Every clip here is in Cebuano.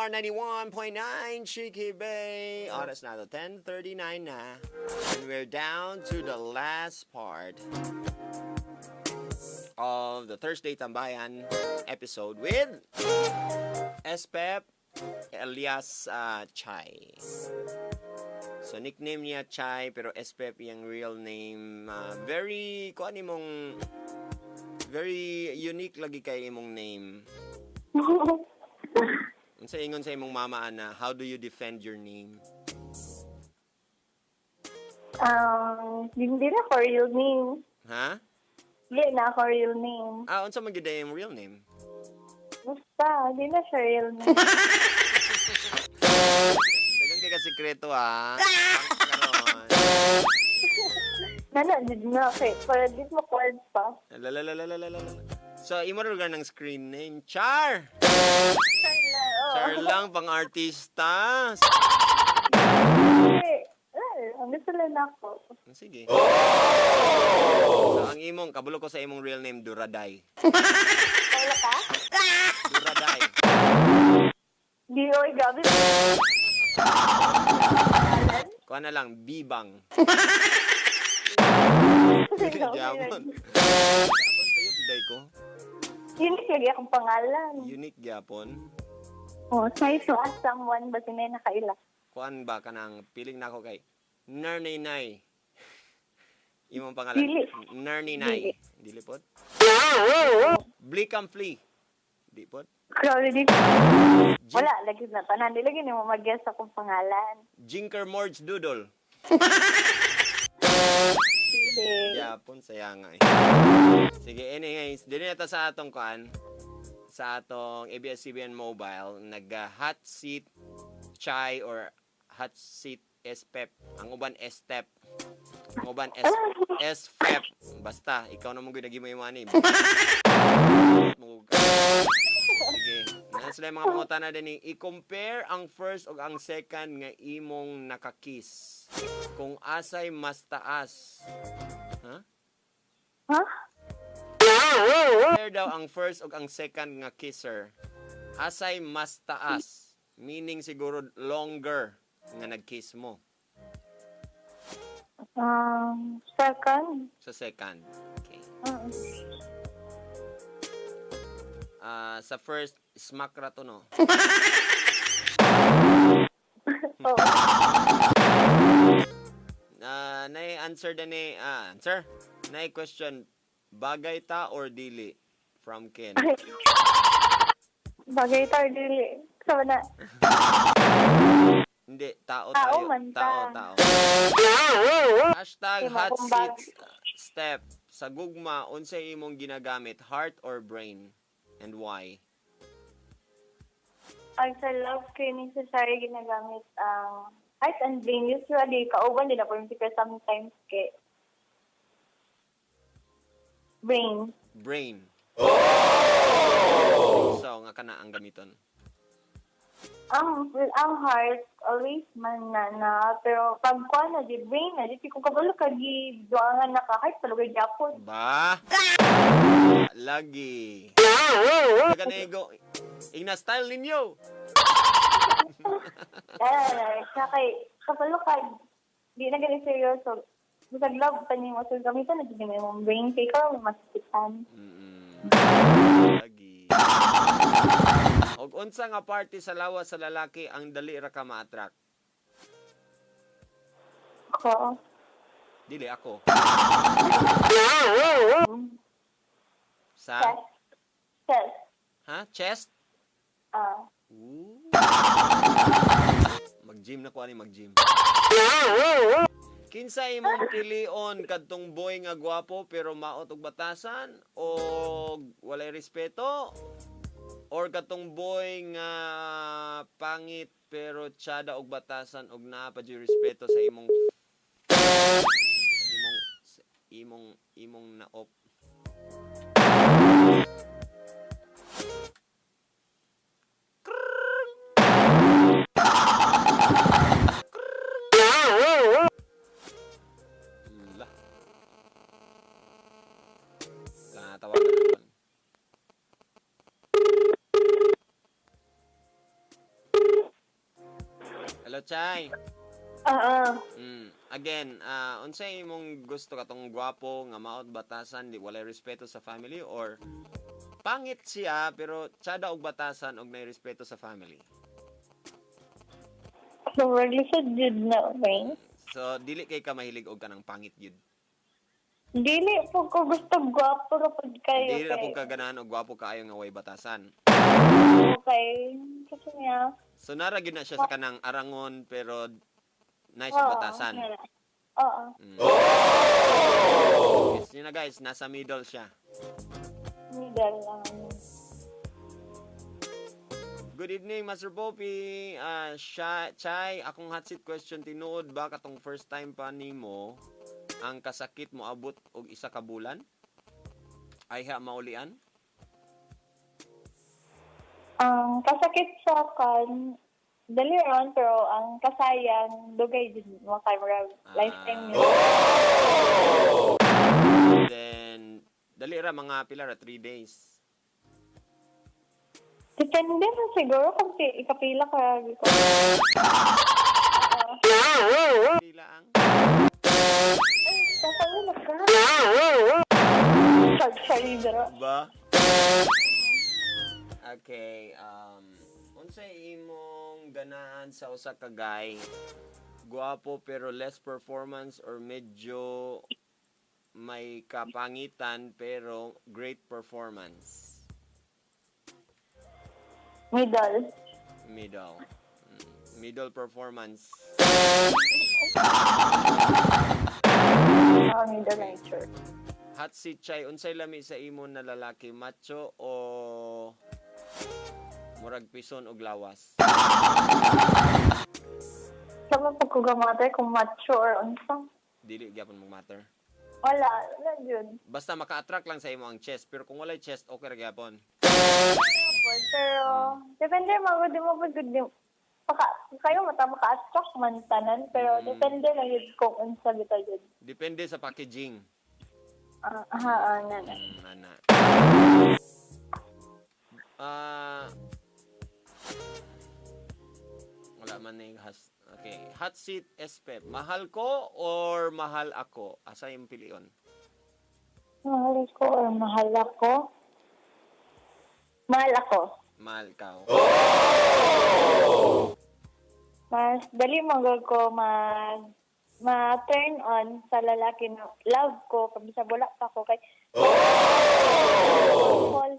DWR 91.9 Cheeky Bay. Oras na to, 10:39 na. And we're down to the last part of the Thursday Tambayan episode with SPEP alias Chai. So nickname niya Chai, pero SPEP yung real name. Very kuan imong, very unique lagi kay imong name. Unsa ingon sa imong mama ana, how do you defend your name? Hindi na ako real name. Ha? Hindi na ako real name. Ah, unsa man gyud imong real name? Basta, hindi na siya real name. Dagan kay ka sikreto ah. Karon. Nana, di na kay para di mo call pa. Lalalalalalala. So imo ra lugar ng screen name Char. Char lang, oo. Char lang pang artista. Eh, wala lang. Gusto lang ako. Sige. So ang imong kabulo ko sa imong real name Duraday. Wala ka? Duraday. Di, oy, gabi. Kuha na lang Bibang. Gyapon. Gyapon tayo day ko. Unique lagi akong pangalan. Unique gyapon. Oh, try to ask someone ba sila nakaila. Kuan ba kanang piling nako kay Nernay. Imong pangalan. Dili. Nernay. Dili pod. Blick and Flea. Di pod. Grabe di. Wala, lagi na tanan. Di lagi nimo mag-guess akong pangalan. Jinker Morge Doodle. Sige. Yapon, saya nga eh. Sige, anyways, dili na ta sa atong kuan, sa atong ABS-CBN Mobile, nag hot seat chai or hot seat SPEP. Ang uban S-step. Ang uban S SFEP. Basta, ikaw na mo gyud mo yung money. Sige. Naa sila yung mga pangutana din ni i-compare ang first ug ang second nga imong nakakiss. Kung asay mas taas. Ha? Ha? Compare daw ang first ug ang second nga kisser. Asay mas taas. Meaning siguro longer nga nag-kiss mo Second. Sa second. Okay. Mm. Ah, sa first, smack ra to, no. Oh. Ah, nay answer din ni answer. Nay question, bagay ta or dili, from Ken. Ay. Bagay tayo dili. Sama na. Hindi, tao Tao tayo. man Tao, ta. Tao. Hashtag Di hot makumbag. seat step. Sa gugma, unsay imong ginagamit, heart or brain? And why? Ang sa love kay necessary ginagamit ang heart and brain. Usually, kauban din ako yung pero sometimes kay brain. Brain. So, nga kana ang gamiton. Ang heart, always man na na. Pero pag kuha na, di brain na. Di kung kabalo ka, gi duangan na ka, heart, palugay gyapon. Ba? Lagi. Kanego. Igna style ninyo. Eh, siya kay, kabalo ka, di na gani seryoso. Bisag love pa nimo, so gamitan na gid mo brain kay ikaw ang masikitan. Lagi. Og unsa nga party sa lawas sa lalaki ang dali ra ka ma-attract? Ko. Dili ako. Sa Chest. Chest. Ha? Chest? Ah. Ooh. Mag-gym na ko ani, mag-gym. Kinsa imong pilion, kadtong boy nga gwapo pero maot og batasan o walay respeto, or kadtong boy nga pangit pero tsada og batasan og naa pa jud respeto sa imong naop? La. Tawagan naman. So, Chay, Oo. Again, unsay imong gusto, katong gwapo nga maot batasan, di walay respeto sa family, or pangit siya pero tsada og batasan og nay respeto sa family? So, lisod jud na, okay? So dili kay ka mahilig og kanang pangit gyud? Dili po ko gusto gwapo ra pud kayo. Dili ra kay- pud ka ganahan og gwapo kaayo nga way batasan. Okay. Kasi niya. So nara gyud na siya sa kanang arangon pero nice og Oo, batasan. wala. Oo. Gets niyo na, guys, nasa middle siya. Middle lang. Good evening, Master Poppy. Chay, akong hot seat question, tinuod ba katong first time pa nimo ang kasakit mo abot og isa ka bulan? Ay ha maulian? Ang kasakit sa kan, dali ron, pero ang kasayang, dugay din mo kay murag lifetime nyo. Then dali ra, mga pila ra, 3 days? Depende man siguro kung ikapila ka ko. Pila ang Ay, sasawin ka. Sorry, sorry, pero ba? Okay, unsay imong ganahan sa usa ka guy? Guwapo pero less performance or medyo may kapangitan pero great performance? Middle. Middle. Middle performance. Oh, middle nature. Hot seat, Chay, unsay lami sa imo na lalaki, macho o murag pison og lawas? Sama po ko gamater kung macho or unsa. Dili gyapon mo matter? Wala, wala yun. Basta maka-attract lang sa imo ang chest, pero kung walay chest, okay ra gyapon. Pero, depende mo, di mo pag di, baka, kayo mata maka-attract man tanan, pero depende lang yun kung unsa bitaw yun. Depende sa packaging. Ah, ah, ah, na, na. Ana. Ah, wala man na yung has. Okay. Hot seat, SPEP. Mahal ko or mahal ako? Asa yung pilion? Mahal ko or mahal ako? Mahal ako. Mahal ka. Mas dali mo ko mag ma-turn on sa lalaki na love ko kabisa wala pa ko kay Paul.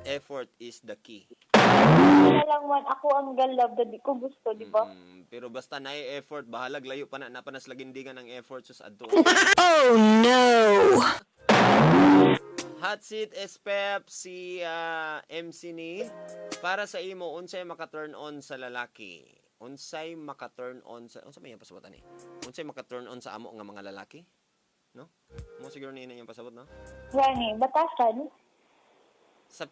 Effort is the key. Wala lang man ako ang galab na di ko gusto, di ba? Pero basta na effort, bahalag layo pa na napanas lagindingan ang effort sus adto. Oh no! Hot seat, SPEP, si MC ni para sa imo, unsay maka-turn on sa lalaki? Unsay maka-turn on sa unsa may iyang pasabot ani? Unsay maka-turn on sa amo nga mga lalaki? No? Mo siguro ni iyang pasabot, no? Gani, batasan, Sa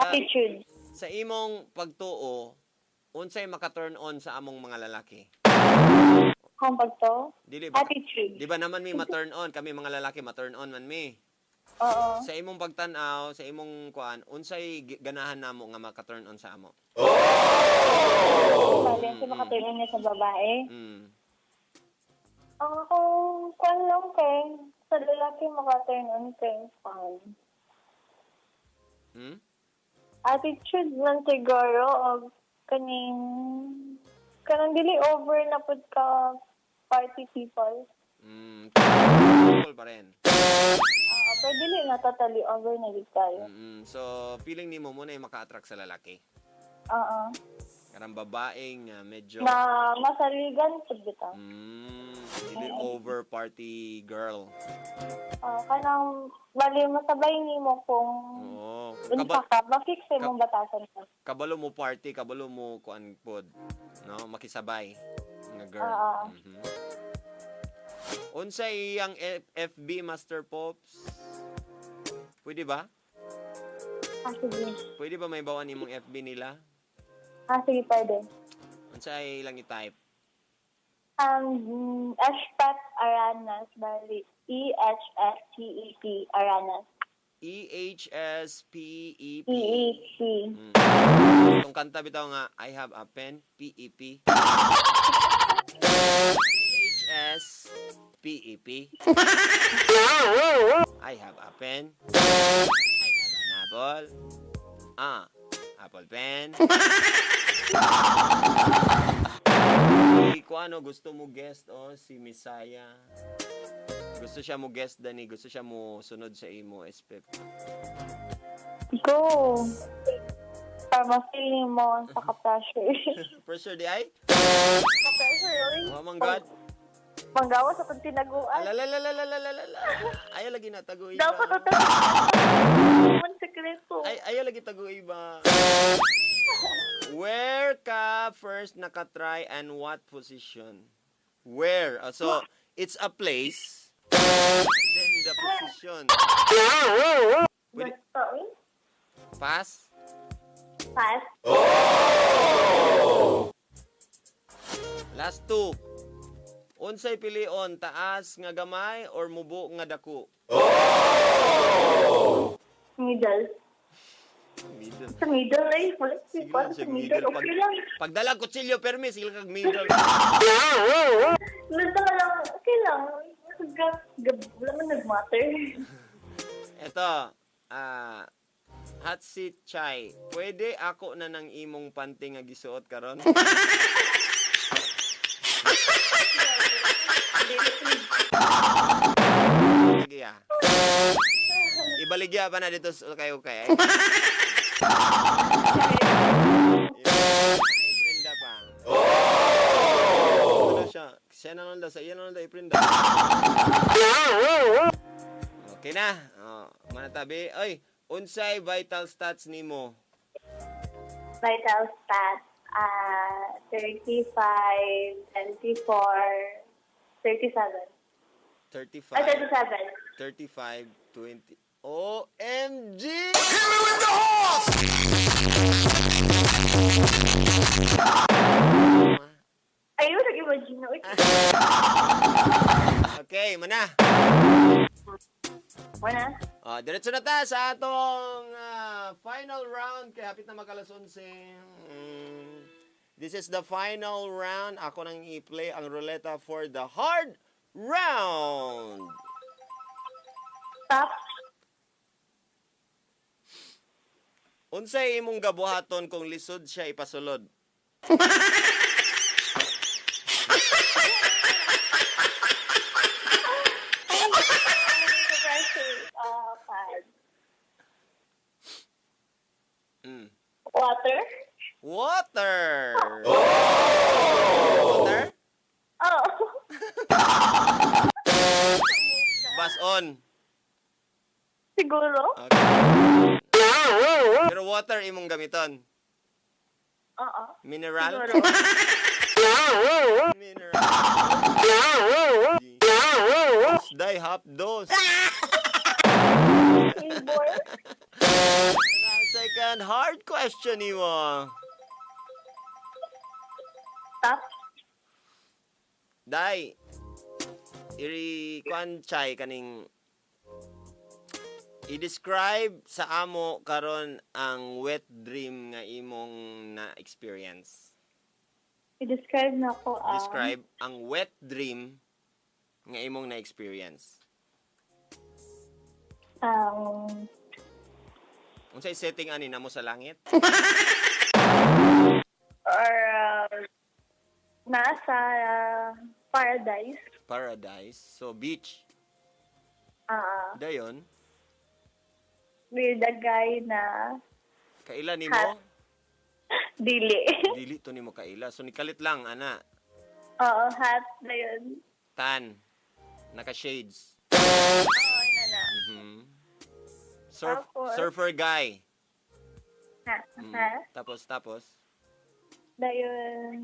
attitude. Sa imong pagtuo, unsay maka-turn on sa among mga lalaki? Kung pagto, Dili ba? attitude. Di ba naman mi ma-turn on kami mga lalaki, ma-turn on man mi? Oo. Sa imong pagtan-aw, sa imong kuan, unsay ganahan namo nga maka-turn on sa amo? Bale, sa maka-turn on niya sa babae. Ang akong kuan lang kay sa lalaki maka-turn on kay kuan. Attitude man siguro og kaning kanang dili over na pud ka party people. People pa rin. Pero dili na totally over na gid kayo. So, feeling nimo mo na yung maka-attract sa lalaki? Oo. Karang babaeng medyo Na masaligan pud bitaw. Dili over party girl. Kanang bali masabay nimo kung Oo. unsa ka, ma-fix imong batasan ka. Kabalo mo party, kabalo mo kuan pod. No, makisabay nga girl. Oo. Unsa iyang FB, Master Pops? Pwede ba? Ah, sige. Pwede ba may bawan imong FB nila? Ah, sige, pwede. Unsa ilang i-type? Eshpet Aranas, bali, E-H-S-T-E-P, Aranas. E H S P E P. E E P. Itong kanta bitaw nga I have a pen, P E P. E H S P E P. I have a pen. I have an apple. Ah, apple pen. Si kuano gusto mo guest, oh, si Misaya. Gusto siya mo guest dani, gusto siya mo sunod sa imo SPP. Go. Para ma-feel mo sa ka-pressure. Pressure di ay? Ka-pressure, oy. Oh my God. Manggawa sa pag tinaguan. Alalalalalalalala. Ayaw lagi na taguy ba. Dapat ito. Man sekreto. Ay, ayaw lagi taguy ba. Where ka first nakatry and what position? Where? So, it's a place. Then the position. Pwede, Basta, oy. pass? Pass. Last two. Unsay pilion, taas nga gamay or mubo nga dako? Middle. Middle. Sa middle, eh. Wala si Sige Kwan lang sa siya, middle. middle. Okay lang. Pagdala kutsilyo, permi, sige lang kag middle. Basta ka lang, okay lang. Wala man nag-matter. Eto, hot seat chai. Pwede ako na ng imong panty nga gisuot karon? Sige ah. Ibaligya pa na dito sa ukay-ukay. Ay. Iprinda pa. Ano siya? Siya na lang daw. Sa iya na lang daw iprinda. Okay na. Oh, manatabi. Oy, unsay vital stats nimo? Vital stats, 35, 24, 37. 35. Ay, 37. 35, 20. OMG! Hit me with the horse! Ayun, nag-imagine na. Uy, Okay, mana. wala. Oh, diretso na ta sa atong final round kay hapit na mag-alas 11. This is the final round. Ako nang i-play ang ruleta for the hard round. Stop. Unsay imong gabuhaton kung lisod siya ipasulod? Pressure. Pad. Water? Water. Water? Oh. Bas on. Siguro? Okay. Pero water imong gamiton. Oo. Mineral? Siguro. Mineral. Die half dose. Flavor? Ano ang second hard question nimo? Stop. Dai. Iri kwan chay kaning i-describe sa amo karon ang wet dream nga imong na experience. I-describe na ko ang... Describe ang wet dream nga imong na experience. Ang... Unsay setting ani namo sa langit? Or nasa paradise. Paradise. So beach. Dayon, With a guy na kaila nimo? Dili. Dili to nimo kaila. So nikalit lang ana. Oo, hat na yun. Tan. Naka shades. Oo, yun na. Tapos? Surfer guy. Ha? Ha? Tapos. Dayon.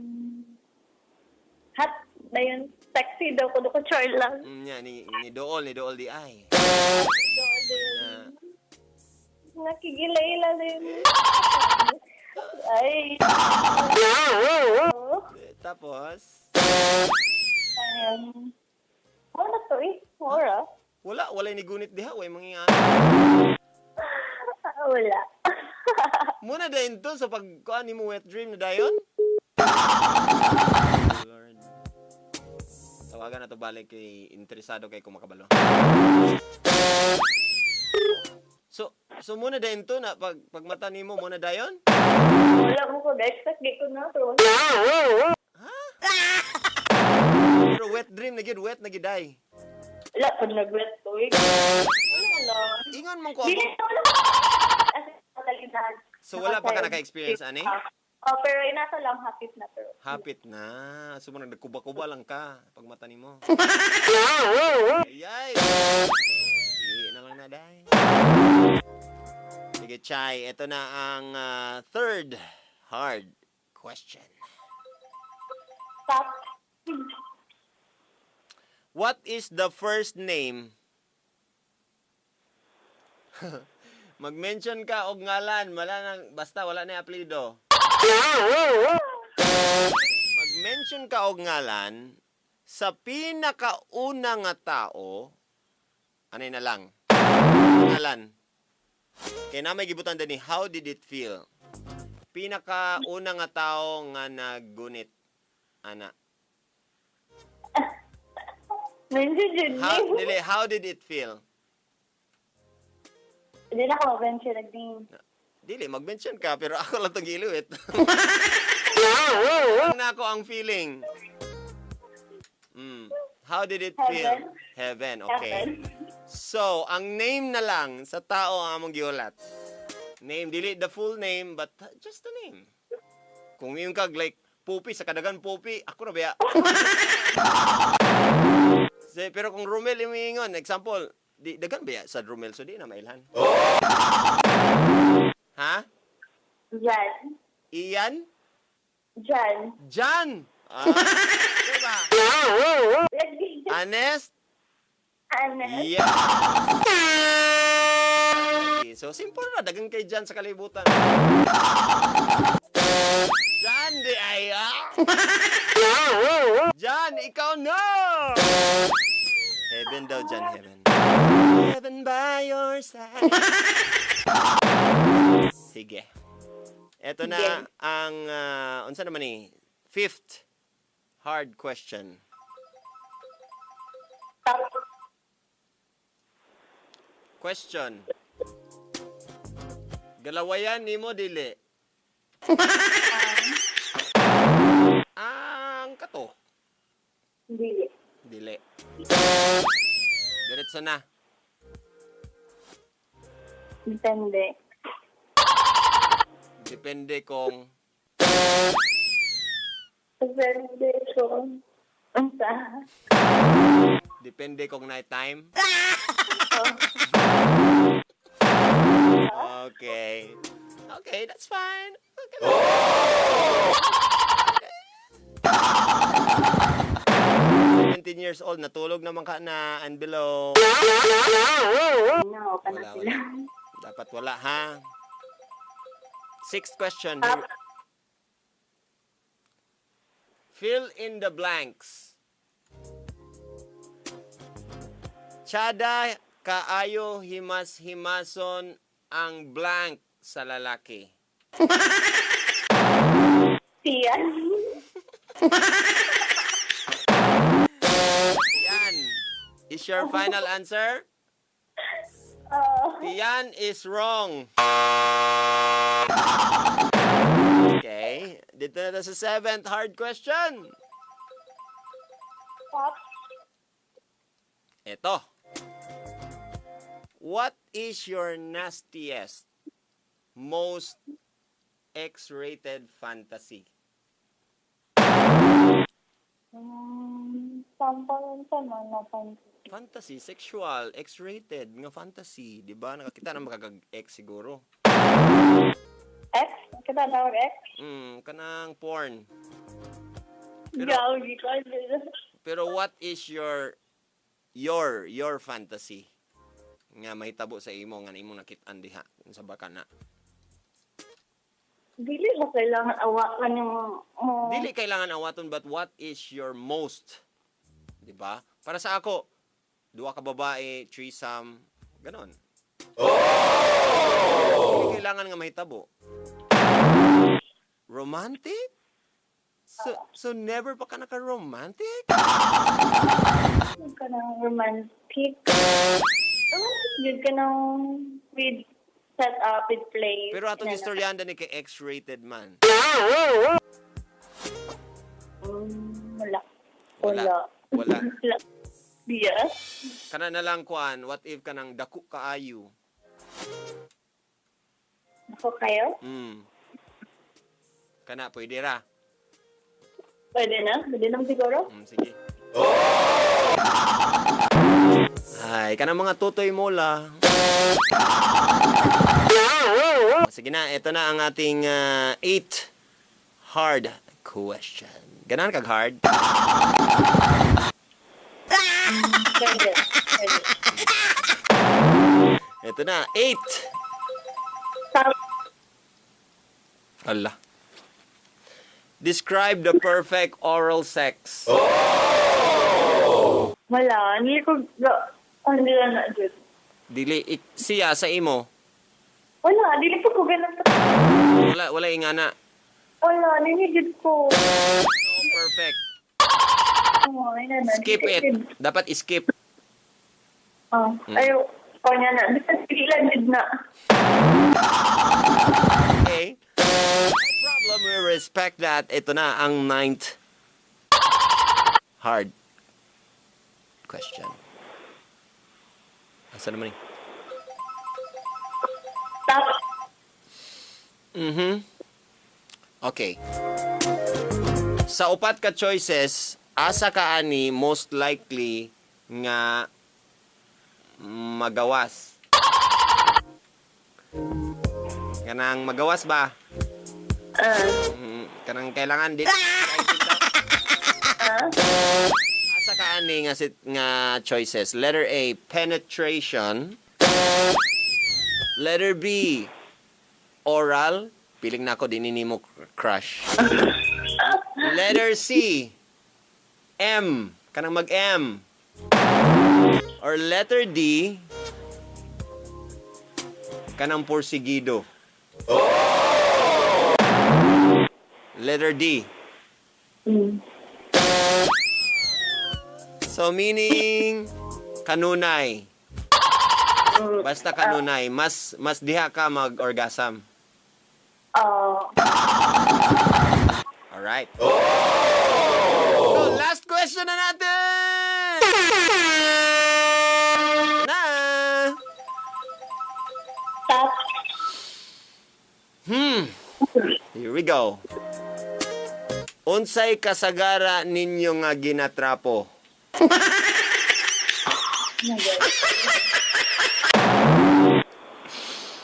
Hat. Dayon. Sexy daw ko. Ko char lang. Nya ni dool di ay. Doon din. Nya. Nakigila-ila din. Ay. Tapos Ayun. Ano na to eh? Mura. wala walay ni gunit diha, way mga. Wala. Muna dayon to sa pag kuan nimo wet dream na dayon? Lord. Tawagan na to balik kay interesado kay kumakabalo. So muna dayon to na pag pagmata nimo muna dayon? Wala mo ko expect di ko na pero Pero wet dream na gyud, wet na gyud ay. Wala pag nag-wet ko eh. Wala lang. Ingon man ko Dili ako. na wala. As in, totally na. So wala pa ka naka-experience ani? Oh, pero inasa lang hapit na pero. Hapit na. So mo nagkuba-kuba lang ka pag mata nimo. Ayay. Di na lang na day. Sige, Chai, ito na ang third hard question. Stop. What is the first name? Mag-mention ka og ngalan, wala nang basta wala na apelyido. Mag-mention ka og ngalan sa pinakauna nga tao, ano na lang? Ngalan. Kaya na may gibutan din ni how did it feel? Pinakauna nga tao nga naggunit. Ana. Mention yun. How, dili, how did it feel? Hindi na ako mag-mention ng name. Dili, mag-mention ka, pero ako lang itong giluit. Ang na ako ang feeling. How did it feel? Heaven, okay. Heaven. So, ang name na lang sa tao ang among giulat. Name, dili the full name, but just the name. Kung yung kag like, Pupi, sa kadagan Pupi, ako na ba ya? Pero kung Romel imingon, example, di, dagan ba ya sa Romel? So, di na mailhan. Ha? Jan. Ian? Jan. Jan! Ah, diba? Lagi. Honest? Honest. Yeah. So, simple na. Dagan kay Jan sa kalibutan. Jan, di ay ah! Jan, ikaw na! Heaven daw, Jan, heaven. Heaven by your side. Sige. Ito na Sige. ang, unsa naman ni? Fifth hard question. Stop. Question. Galawayan nimo dili? Ang kato. Dili. Dili. Diretso na. Depende. Depende kung Depende kung unsa. Depende kung night time. Okay. Okay, that's fine. Okay. Oh! 17 years old, natulog naman ka na and below. No, pa na Wala, sila. wala. Dapat wala, ha? Sixth question. Stop. Fill in the blanks. Tsada kaayo himas-himason ang blank sa lalaki. Siyan. Yan. Is your final answer? Tiyan is wrong. Okay. Dito na tayo sa seventh hard question. Stop. Ito. What is your nastiest, most X-rated fantasy? Sample unsa man na fantasy. Fantasy, sexual, X-rated, nga fantasy, di ba? Nakakita na makakag-X siguro. X? Kita tawag X? Kanang porn. Pero, Gawgi ko. pero what is your fantasy? Nga mahitabo sa imo nga imong nakit-an diha sa baka na. Dili mo kailangan awakan yung oh, Dili kailangan awaton, but what is your most? 'Di ba? Para sa ako, duha ka babae, threesome, ganon. Oh! kailangan nga mahitabo? Romantic? So never pa ka naka-romantic? Kanang romantic. Romantic jud, kanang with set up, with place. Pero atong Inana. istoryahan ni kay X-rated man. Wala. Wala. Wala. Wala. Wala. Yes. Kana na lang kuan, what if kanang dako kaayo? Ako kayo? Kana pwede ra. Pwede na? Pwede na siguro? Sige. Ay, kanang mga tutoy mola. Sige na, ito na ang ating 8 hard question. Ganahan kag hard? Pwede. Pwede. Ito na, 8. Allah. Describe the perfect oral sex. Wala. Hindi ko... Hindi lang na, Diyos. Dili, siya sa imo. Wala. Dili po ko ganun. Wala, wala ingana. Wala. Dili jud ko. No, perfect. Oh, ay, na, na. Skip it. Dapat skip. Oh, ayaw. Kanya na. Basta dili lang jud na. Okay. No problem. We respect that. Ito na ang 9th hard question. Asa naman eh? Stop. Okay. Sa upat ka choices, asa ka ani most likely nga magawas? Kanang magawas ba? Kanang kailangan din. Asa ka ani nga nga choices? Letter A, penetration. Letter B, oral. Piling na ako din nimo crush. Letter C, M. Kanang mag-M. Or letter D, kanang porsigido. Letter D. So meaning kanunay. Basta kanunay, mas diha ka mag-orgasm. Alright. So last question na natin! Na! Stop. Here we go. Unsay kasagara ninyo nga ginatrapo?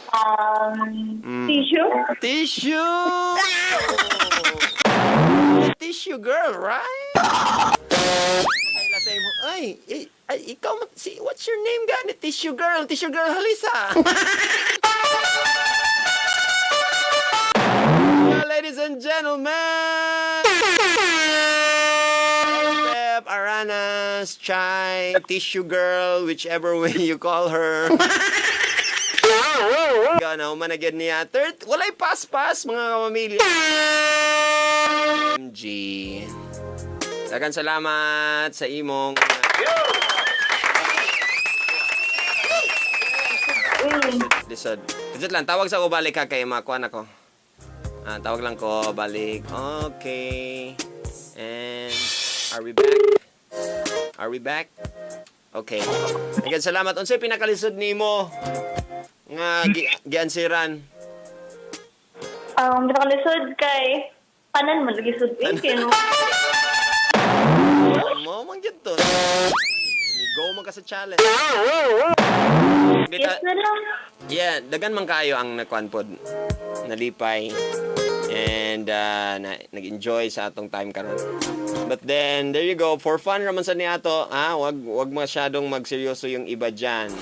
Oh my God. Tissue? Tissue! The tissue girl, right? Kaila sa imo, ay, ay, ikaw, si, what's your name gani? Tissue girl, Halisa. Ladies and gentlemen, Pep, Aranas, Chai, Tissue Girl, whichever way you call her. Gana, umanagyan niya. Third, walay pas-pas, mga kapamilya. MG. Dagan salamat sa imong... Lisod. Lisod lang, tawag sa ko balik ha, kay makuan ako. Tawag lang ko, balik. Okay. And, are we back? Are we back? Okay. Dagan salamat. Unsay pinakalisod nimo nga giansiran? Pinakalisod kay kanan mo lagi sud eh, Mo man gyud to. Go man ka sa challenge. Yes na lang. Yeah, dagan man kayo ang nakuan pod. Nalipay and nag-enjoy sa atong time karon. But then there you go, for fun raman sa niato, ha? Wag masyadong magseryoso yung iba diyan.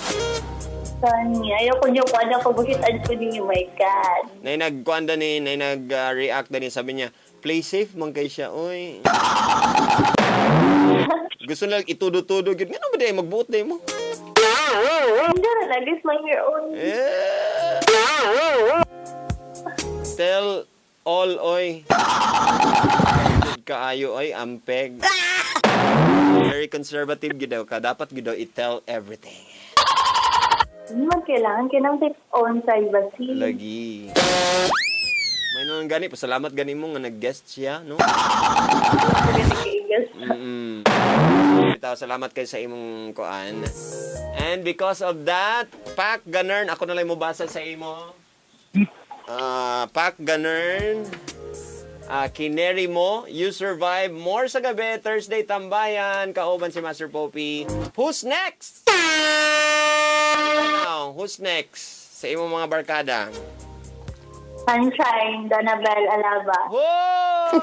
Sunny, ayoko niyo ko, ano ko, bakit ko ninyo, my God. Nay nagkuan ni, nay nag-react ni, sabi niya, play safe man kay siya, oy. Gusto na lang itudo-tudo gyud. Ngano ba day magbuot day mo? Hindi na, at least mind your own. Eh. Tell all, oy. Good kaayo, oy, ampeg. Very conservative gyud daw ka. Dapat gyud daw i-tell everything. Hindi man kailangan, kailangan sa own privacy. Lagi. May nang gani, pasalamat gani mo nga nag-guest siya, no? Bitaw, salamat kay sa imong kuan. And because of that, Pak Ganern, ako na lang mo basa sa imo. Pak Ganern, kineri mo, you survive more sa gabi, Thursday Tambayan, kauban si Master Popey. Who's next? Now, who's next sa imong mga barkada? Sunshine, Donabel Alaba. Whoa!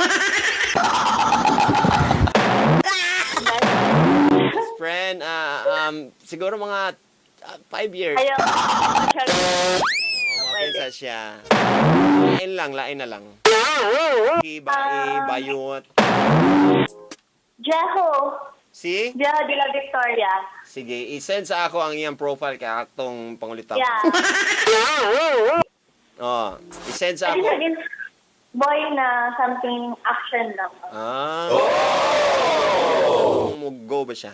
Best friend, siguro mga 5 years. Ayaw. Oh, mapinsa siya. Lain lang, lain na lang. Bai, bayot. Jeho. Si? Jeho de la Victoria. Sige, i-send sa ako ang iyang profile kay aktong pangulitan. Yeah. Oh, i-send sa ako. Boy na something action lang. Ah. Oh! Mo-go ba siya?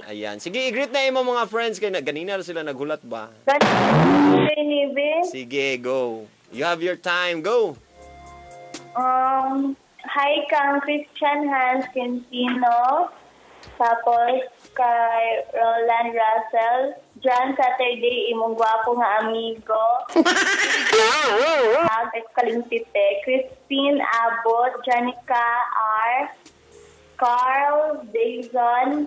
Ayan. Sige, i-greet na imo mga friends kay na ganina ra sila naghulat ba? Ganun, Sige, go. You have your time. Go. Hi kang Christian Hans Quintino. Tapos kay Roland Russell. John Saturday, imong gwapo nga amigo. Kalimpite. Christine Abbott, Janica R. Carl Dayson,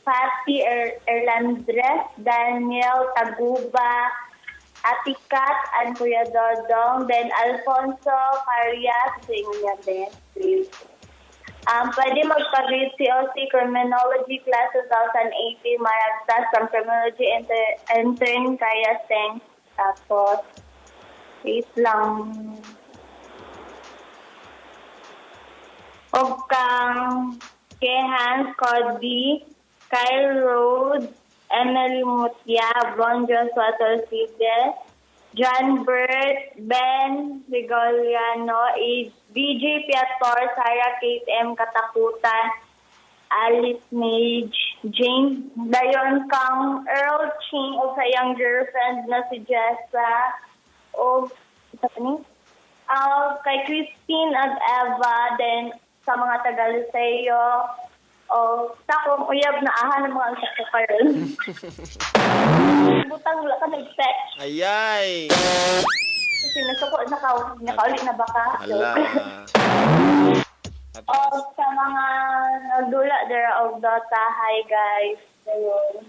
Patty Erlandres, Daniel Taguba, Atikat, and Kuya Dodong, then Alfonso Farias, sa inyo niya din, please. Pwede magpa-grade COC Criminology Class 2018, Maragtas from Criminology Intern, Kaya Seng. Tapos, wait lang. Og kang Kehan, Cody, Kyle Rhodes, Emily Mutia, Bon Joshua Torcides, John Bert, Ben Rigoliano, BJ Piator, Sarah Kate M. Katakutan, Alice Mage, James Dayon Kang, Earl Ching, o sa iyang girlfriend na si Jessa, o kay Christine at Eva, then sa mga taga-Liceo, o sa akong uyab na aha ng mga sa karon. Butang wala ka nag-text. Ayay! Kasi nasuko na ka, nakauli na ba ka? Hala. O sa mga nagdula there of Dota, hi guys. Ayun.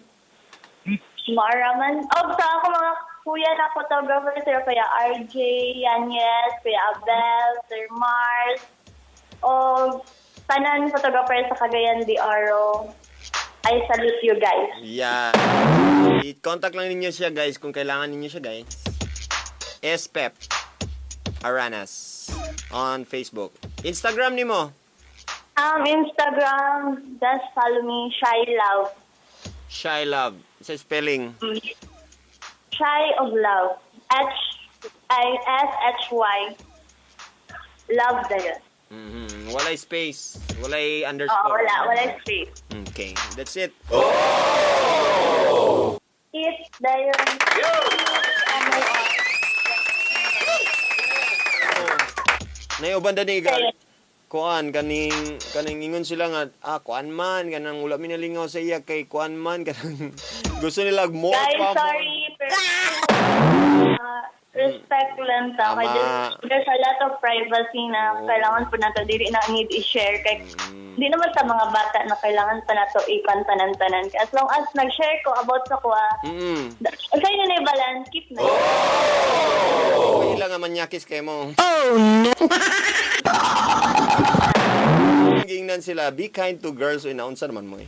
Maaraman. O sa ako mga kuya na photographer, sir, Kuya RJ, Yanez, Kuya Abel, Sir Mars, o tanan photographer sa Cagayan de Oro. I salute you guys. Yeah. I-contact lang ninyo siya guys kung kailangan ninyo siya guys. SPEP Aranas on Facebook. Instagram nimo? Instagram, just follow me, Shy Love. Shy Love. Sa spelling? Shy of Love. H-I-S-H-Y. Love na yun. Mm-hmm. Walay space. Walay underscore. Oo, wala. Walay space. Okay. That's it. Oh! It, dayon. Naiuban na ni kuan kaning ingon sila nga kuan man kanang wala mi nalingaw sa iya kay kuan man kanang gusto nila more guys, pa more. Sorry pero respect lang ta kay there's a lot of privacy na kailangan po nato dili na need i-share kay di naman sa mga bata na kailangan pa nato ikan-tanan-tanan as long as nag-share ko about sa kuha say na balance keep na. Oh! Ila nga manyakis kay mo. Oh no. Gingnan sila, be kind to girls inaunsa naman mo eh.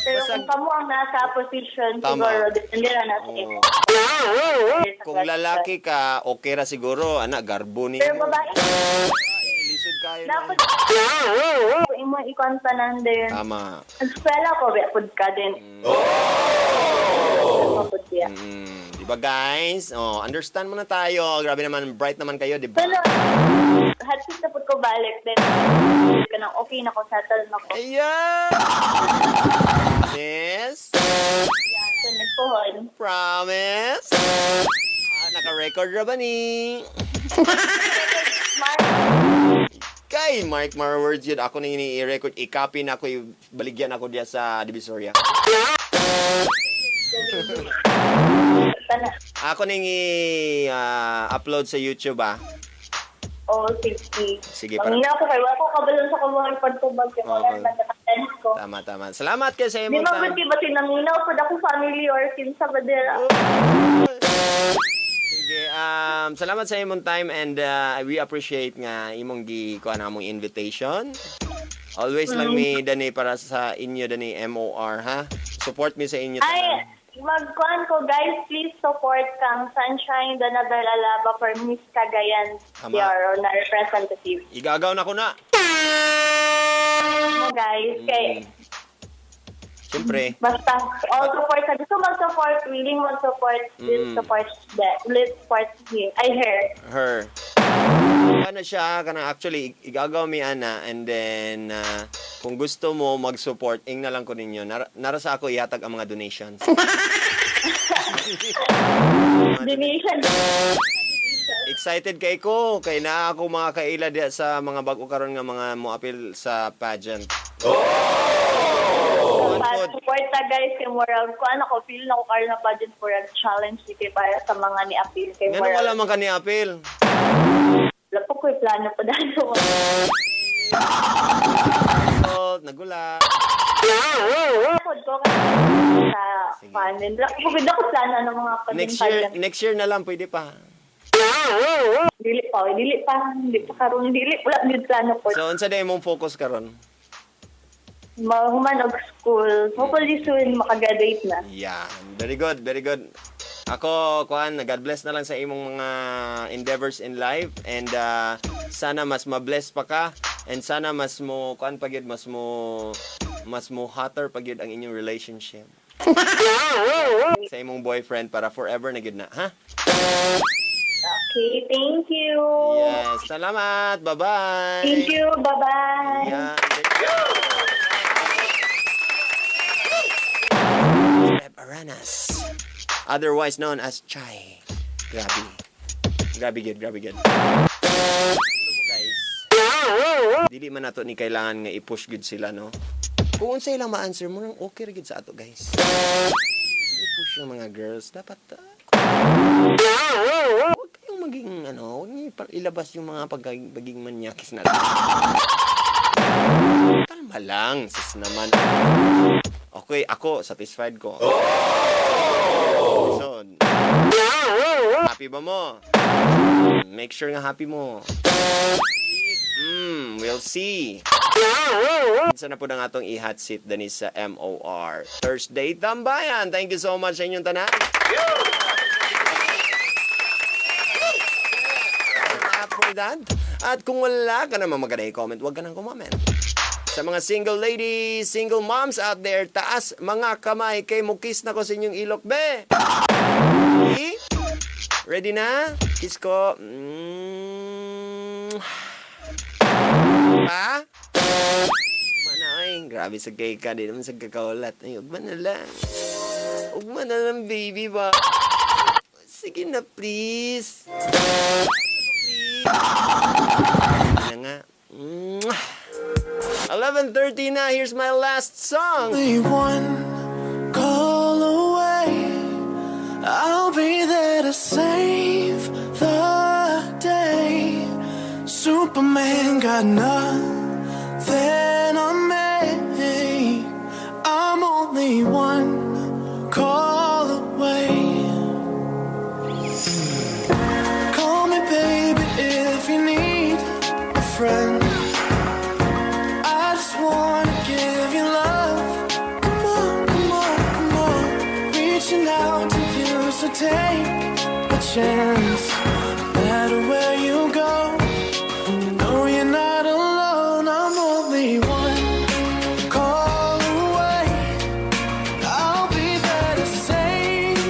Pero basta, kung kamo ang nasa position, tama. Siguro, depende na nasa imo. Kung lalaki ka, okay ra siguro, anak, garbo ni. Pero babae, lisod kayo. Dapat, kung imo ikontanan din. Tama. Eskwela ko, pud ka din. Oh! Pa pud siya. Di ba, guys? Oh, understand mo na tayo. Grabe naman, bright naman kayo, di ba? So, no, hot seat na pud ko balik. Then, kanang okay na ko, settle na ko. Ayan! Miss? Yeah, so, nagpuhon. Promise? Ah, naka-record ra ba ni? Mark, Kay mark my words yun. Ako nang ini-record. I-copy na ako. Baligyan ako diya sa Divisoria. Tana. Ako nang i-upload sa YouTube, ah. Oh, sige. Sige, para- Pangina ako kay wala ko kabalon sa kumuha pagtubag kay wala Oo. na naka-tense ko. Tama, tama. Salamat kay sa Di imong man gud time. kay basin nanghinaw pud ako family or kinsa ba dira. Sige, salamat sa imong time and we appreciate nga imong gi kuan among invitation. Always lang mi dani para sa inyo dani MOR, ha. Support mi sa inyo Ay, tanan. magkuan ko guys, please support kang Sunshine Donabel Alaba for Miss Cagayan Tama. de Oro na representative. Igagaw na ko na. Mo guys, kay Siyempre. basta all support sa gusto mag-support, willing mag-support, please support that. Please support him. Ay, her. Her. Ano siya, kanang actually, igagaw mi ana, and then, kung gusto mo mag-support, ing na lang ko ninyo. Nara sa ako ihatag ang mga donations. Donation. Excited kay ko kay naa ako mga kaila diya sa mga bag-o karon nga mga moapil sa pageant. Oh! Pa support ta guys kay moral ko ano ko feel na ko karon na pageant for a challenge di kay para sa mga ni appeal kay Ngano moral. wala man ka ni apil? Wala po ko'y plano pa dahil. So, nagula. Ako ko sa fun. And wala po gud ako plano ng mga pageant. Next year, next year na lang pwede pa. Dili pa, oy, dili pa, dili pa karon, dili wala gud plano po. So unsa day imong focus karon? Mahuman og school. Hopefully soon makagraduate na. Yeah, very good, very good. Ako, kuan, God bless na lang sa imong mga endeavors in life and sana mas ma-bless pa ka and sana mas mo kuan pa gyud, mas mo hotter pa gyud ang inyong relationship sa imong boyfriend para forever na gyud na, ha? Okay, thank you. Yes, salamat. Bye-bye. Thank you. Bye-bye. Yeah, thank you. Pep Aranas, otherwise known as Chai. Grabe. Grabe good, grabe good. Alam mo guys, dili man nato ni kailangan nga i-push good sila, no? Kung unsay lang ma-answer mo nang okay ra gid sa ato, guys. I-push yung mga girls, dapat huwag kayong maging ano, huwag niyo ilabas yung mga pagiging manyakis natin. Kalma lang, sis naman. Okay, ako, satisfied ko. So, happy ba mo? Make sure nga happy mo. We'll see. Sana po na nga itong i-hot seat dani sa MOR. Thursday Tambayan. Thank you so much sa inyong tanan. For that. At kung wala ka naman maganda i-comment, huwag ka nang comment. Sa mga single ladies, single moms out there, taas mga kamay kay mukis na ko sa inyong ilok, be! Okay? Ready na? Kiss ko. Pa? Mana ay, grabe sa gay ka, di naman sa kakaulat. Ay, ugma na lang. Ugma na lang, baby ba? Sige na, please. Please. Sige na nga. Mwah. 11:30 na. Here's my last song. Only one call away. I'll be there to save the day. Superman got nothing on me. I'm only one call away. Call me, baby, if you need a friend. I just wanna give you love. Come on, come on, come on. Reaching out to you, so take a chance. No matter where you go, you know you're not alone. I'm only one call away. I'll be there to save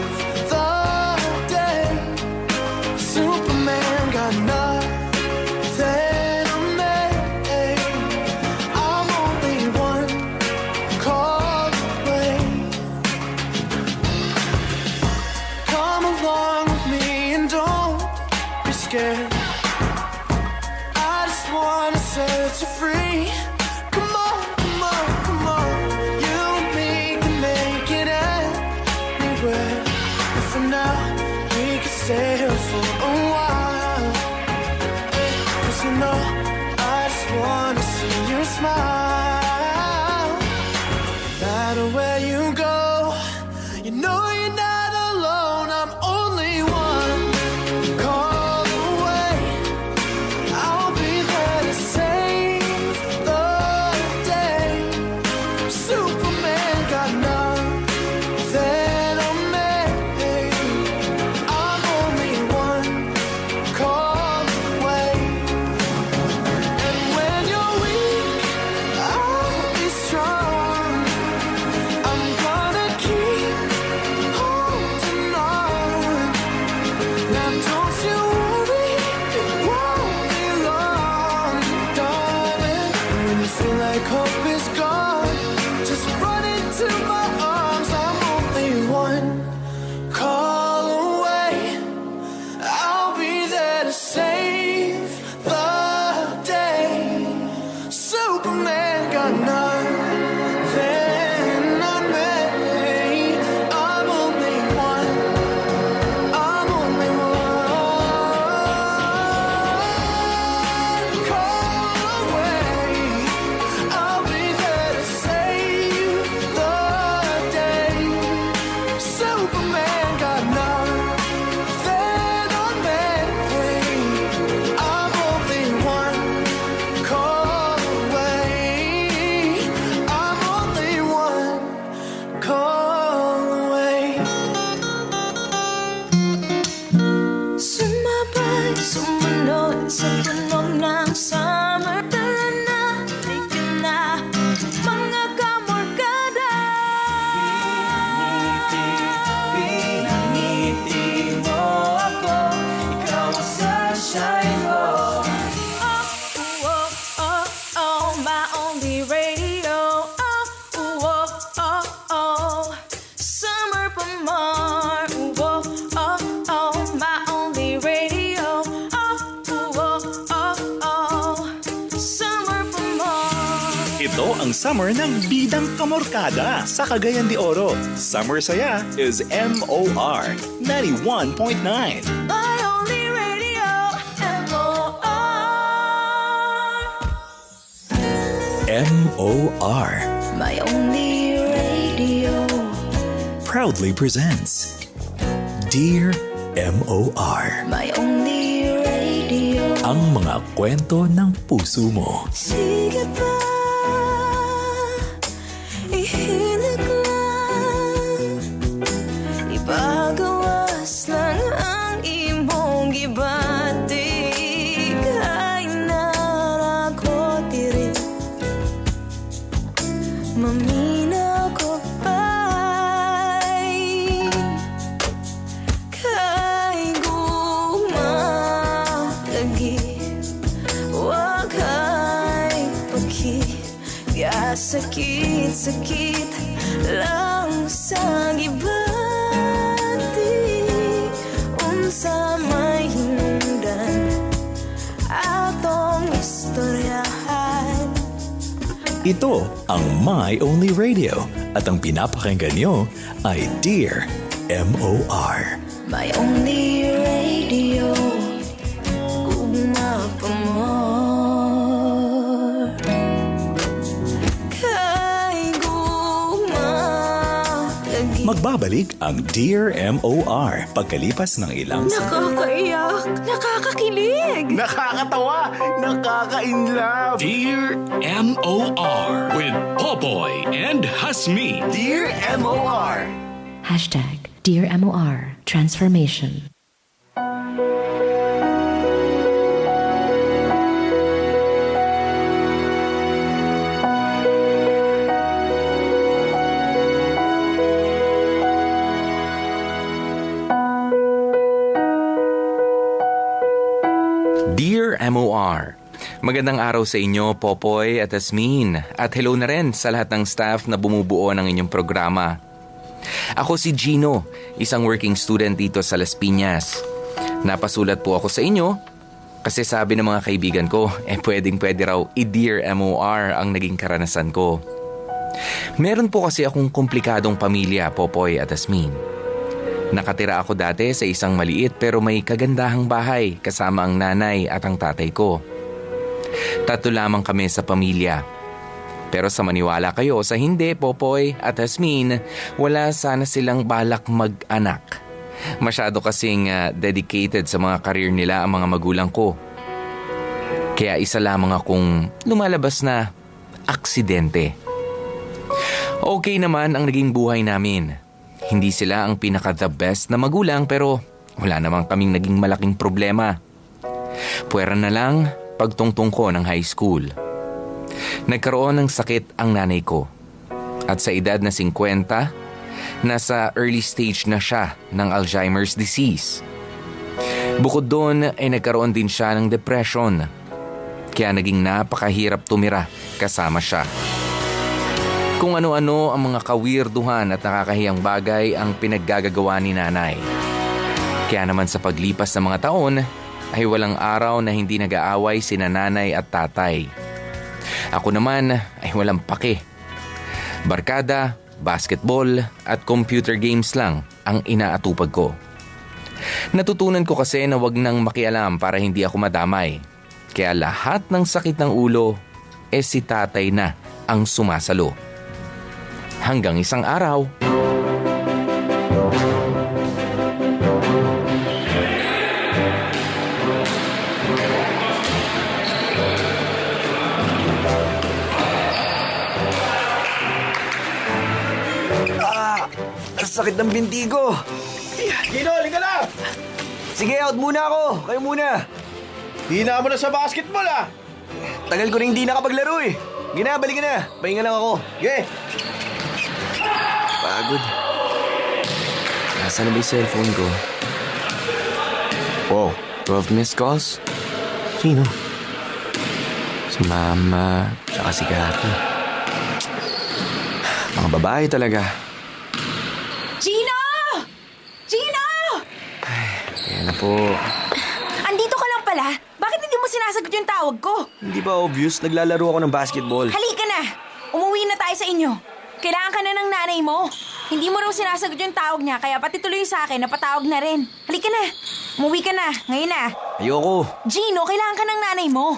hope is gone, just run into my arms. I'm only one call away. I'll be there to save the day. Superman got nothing on me. I'm only one. I'm only one call away. I'll be there to save the day. Superman got nothing on me. I'm only one call away. I'm only one call away. Sumabay, sumunod sa tunog ng summer. Tara na, halika na, mga kamorkada. Pinangiti mo ako, ikaw ang sunshine ko. Oh, my only radio. Oh, summer pa more. Oh, my only radio. Oh, summer pa more. Ito ang summer ng Bidang Kamorkada sa Cagayan de Oro. Summer Saya is MOR 91.9. My only radio, MOR. MOR My only radio. proudly presents Dear MOR. My only radio. Ang mga kwento ng puso mo. Sige pa, ihilig lang. Ipagawas lang ang imong gibati. Kay naa ra ko diri. Maminaw ko pa'y kay gugma lagi. Wa kay paki sakit-sakit lang sa gibati. Unsa may hinungdan atong istoryahan. Ito ang My Only Radio at ang pinapakinggan nyo ay Dear MOR. My only radio, gugma pa more. Kay gugma lagi. Magbabalik ang Dear MOR pagkalipas ng ilang Nakakaiyak, nakakakilig. Nakakatawa, nakaka-inlove. Dear MOR with Popoy and Hasmi. Dear MOR. Hashtag Dear MOR Transformation. Dear MOR, magandang araw sa inyo, Popoy at Asmin. At hello na rin sa lahat ng staff na bumubuo ng inyong programa. Ako si Gino, isang working student dito sa Las Piñas. Napasulat po ako sa inyo kasi sabi ng mga kaibigan ko, pwedeng-pwede raw i-Dear MOR ang naging karanasan ko. Meron po kasi akong komplikadong pamilya, Popoy at Asmin. Nakatira ako dati sa isang maliit pero may kagandahang bahay kasama ang nanay at ang tatay ko. Tatlo lamang kami sa pamilya. Pero sa maniwala kayo sa hindi, Popoy at Hasmin, wala sana silang balak mag-anak. Masyado kasing dedicated sa mga career nila ang mga magulang ko. Kaya isa lamang akong lumalabas na aksidente. Okay naman ang naging buhay namin. Hindi sila ang pinaka-the best na magulang pero wala namang kaming naging malaking problema. Puwera na lang pagtungtong ko ng high school. Nagkaroon ng sakit ang nanay ko. At sa edad na 50, nasa early stage na siya ng Alzheimer's disease. Bukod doon ay nagkaroon din siya ng depression. Kaya naging napakahirap tumira kasama siya. Kung ano-ano ang mga kawirduhan at nakakahiyang bagay ang pinaggagawa ni nanay. Kaya naman sa paglipas ng mga taon, ay walang araw na hindi nag-aaway sina nanay at tatay. Ako naman ay walang pake. Barkada, basketball at computer games lang ang inaatupag ko. Natutunan ko kasi na wag nang makialam para hindi ako madamay. Kaya lahat ng sakit ng ulo, si tatay na ang sumasalo. Hanggang isang araw. Ang sakit ng binti ko. Gino, halika na! Sige, out muna ako. Kayo muna. Hina mo na sa basketball, ah! Tagal ko rin hindi nakapaglaro, eh. Gina, balik ka na. Pahinga lang ako. Sige. Pagod. Nasaan na ba yung cellphone ko? Wow, 12 missed calls? Sino? Si Mama, tsaka si Kathy. Mga babae talaga. Gino! Gino! Ayan na po. Andito ka lang pala. Bakit hindi mo sinasagot yung tawag ko? Hindi ba obvious? Naglalaro ako ng basketball. Halika na! Umuwi na tayo sa inyo. Kailangan ka na ng nanay mo. Hindi mo raw sinasagot yung tawag niya, kaya pati tuloy sa akin, napatawag na rin. Halika na. Umuwi ka na. Ngayon na. Ayoko. Gino, kailangan ka ng nanay mo.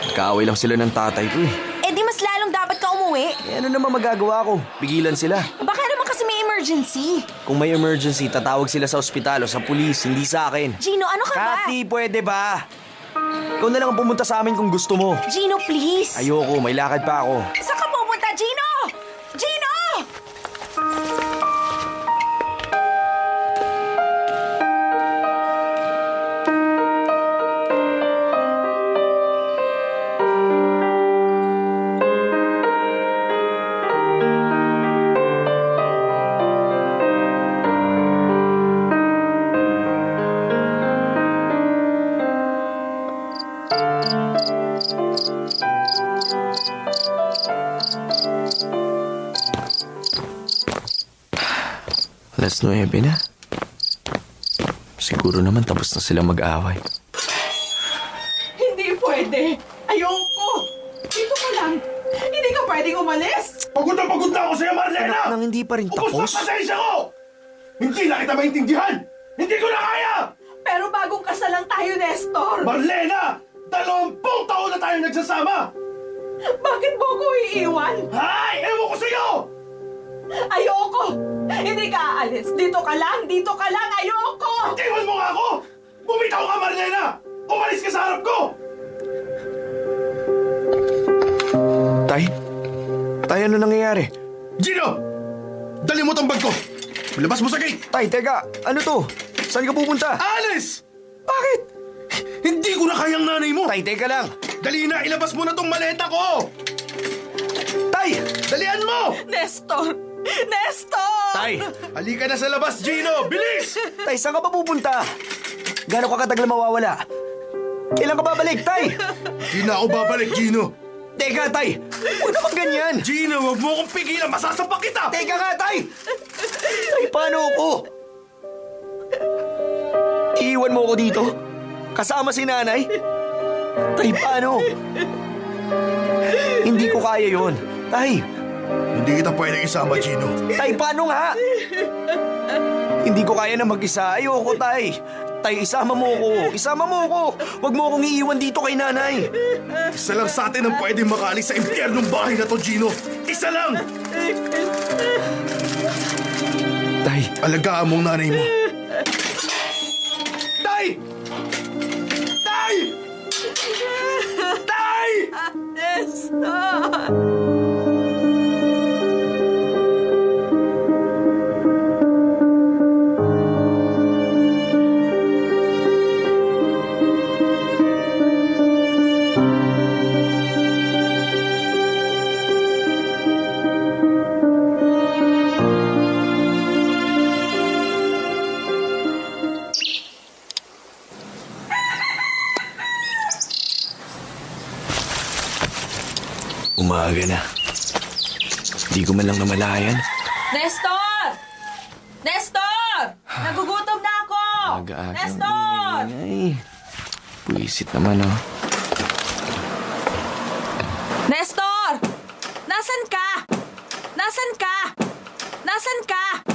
Nagkaaway lang sila ng tatay ko eh. Eh di mas lalong dapat ka umuwi. Eh ano naman magagawa ko? Pigilan sila. Baka naman kasi may emergency. Kung may emergency, tatawag sila sa ospital o sa pulis, hindi sa akin. Gino, ano ka ba? Kathy, pwede ba? Ikaw na lang ang pumunta sa amin kung gusto mo. Gino, please. Ayoko, may lakad pa ako. Saan ka pupunta, Gino? Gino! Alas 9 na. Siguro naman tapos na sila mag-away. Hindi pwede. Ayoko. Dito ka lang. Hindi ka pwedeng umalis. Pagod na ako sa'yo, Marlena! Anak nang hindi pa rin Ubus tapos. na pasensya ko! Hindi na kita maintindihan! Hindi ko na kaya! Pero bagong kasal lang tayo, Nestor. Marlena! 20 taon na tayo nagsasama! Bakit mo ko iiwan? Ay! Ewan ko sa'yo! Ayoko! Hindi ka aalis. Dito ka lang! Dito ka lang! Ayoko! Iwan mo nga ako! Bumitaw ka, Marlena! Umalis ka sa harap ko! Tay? Tay, ano nangyayari? Gino! Dali mo tong bag ko! Labas mo sa gate! Tay, teka! Ano to? Saan ka pupunta? Alis! Bakit? Hindi ko na kayang nanay mo! Tay, teka lang! Dali na! Ilabas mo na tong maleta ko! Tay! Dalian mo! Nestor! Nestor! Tay! Halika na sa labas, Gino! Bilis! Tay, saan ka ba pupunta? Gano'n ka katagal mawawala? Kailan ka babalik, Tay? Di na ako babalik, Gino! Teka, Tay! Huwag naman ganyan! Gino, huwag mo akong pigilan! Masasapak kita! Teka nga, Tay! Tay, paano ako? Iiwan mo ako dito? Kasama si nanay? Tay, paano? Hindi ko kaya yon. Tay! Hindi kita pwedeng isama, Gino. Tay, paano nga? Hindi ko kaya na mag-isa. Ayoko, Tay. Tay, isama mo ko. Isama mo ko. Huwag mo akong iiwan dito kay nanay. Isa lang sa atin ang pwedeng makaalis sa impyernong bahay na to, Gino. Isa lang! Tay. Alagaan mong nanay mo. Tay! Tay! Tay! Nestor! Umaga na. Hindi ko man lang namalayan. Nestor! Nestor! Nagugutom na ako! Aga-aga. Nestor! Ay, buwisit naman oh. Nestor! Nasaan ka? Nasaan ka? Nasaan ka?